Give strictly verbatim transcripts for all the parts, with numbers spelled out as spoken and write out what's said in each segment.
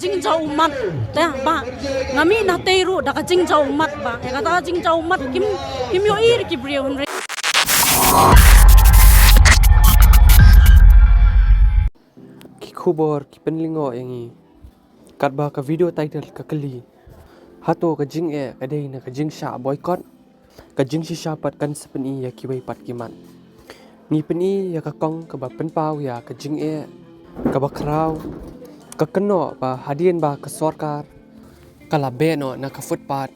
Jingjaw ummat te ba nga mih na tei ruh da ka jingjaw ummat ba ïa kata ka jingjaw ummat kim, kim ïohi ki briew hynrei. Ki khubor ki pynlyngngoh ïa ngi. Katba ka video title ka kylli, hato ka jingeh ka dei na ka jingshah boycott? Ka jingshisha pat kan sa pyni ïa kiwei pat ki mat. Ngi pyni ïa ka kong kaba pynpaw ïa ka jingeh kaba khraw. Ka kynnoh ba hadien ba ka sorkar ka la beh noh na ka footpath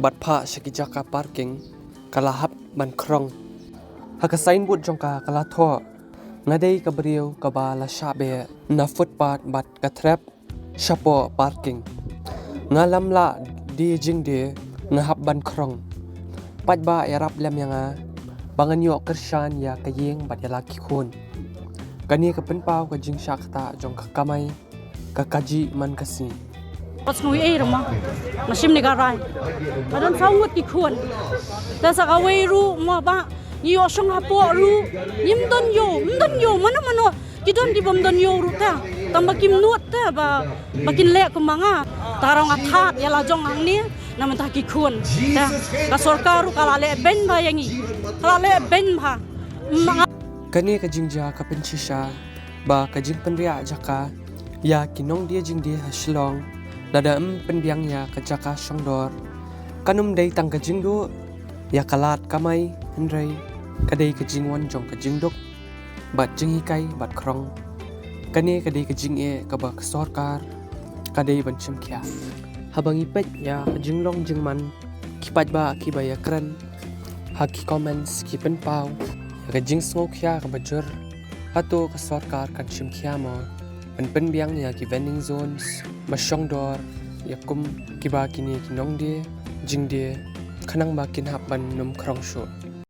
bad phah sha ki jaka parking, ka la hap ban khrong. Ha ka signboard jong ka ka la thoh, nga dei ka briew kaba la shah beh na footpath bad ka threp shapoh parking. Nga lam lah die jingdie, nga hap ban khrong. Paidbah ïarap lem ïa nga ba ngan ïoh kyrshan ïa ka ïing bad ïa la ki khun. Kane ka pynpaw ka jingshah ktah jong ka kamai ka kajih man ka sngi. Pas ngi ei rama, nga shim ne ka rai. Nga don saw ngut ki khun. Te sa kawei ruh mo ba ngi ïoh shong hapoh ruh, ngim don ïew, ngim don ïew mano mano. Ki don ki bym don ïew ruh te, tang ba kim nud te ba, ba kin leh kumba nga. Tang ruh nga thad ïa la jong hangne namar ta ki khun te. Ka sorkar ruh ka la leh beiñ bha ïa ngi, ka la leh beiñ bha. Ma- Kane ka jingjia ka pynshisha ba ka jingpynriah jaka ïa ki nongdie jingdie ha Shillong, lada ym pynbiang ïa ka jaka shongdor, kan ym dei tang ka jingduh ïa ka lad kamai, hynrei ka dei ka jingwan jong ka jingduk bad jinghikai bad khrong. Kane ka dei ka jingeh kaba ka sorkar ka dei ban shim khia. Haba ngi peit ïa ka jinglong jingman ki paidbah kiba ïakren ha ki comments ki pynpaw ïa ka jingsngewkhia kaba jur. Hato ka sorkar kan shim khia mo ban pynbiang ïa ki vending zones ba shongdor ïa kum kiba kine ki nongdie jingdie, khnang ba kin hap ban ym khrong shuh?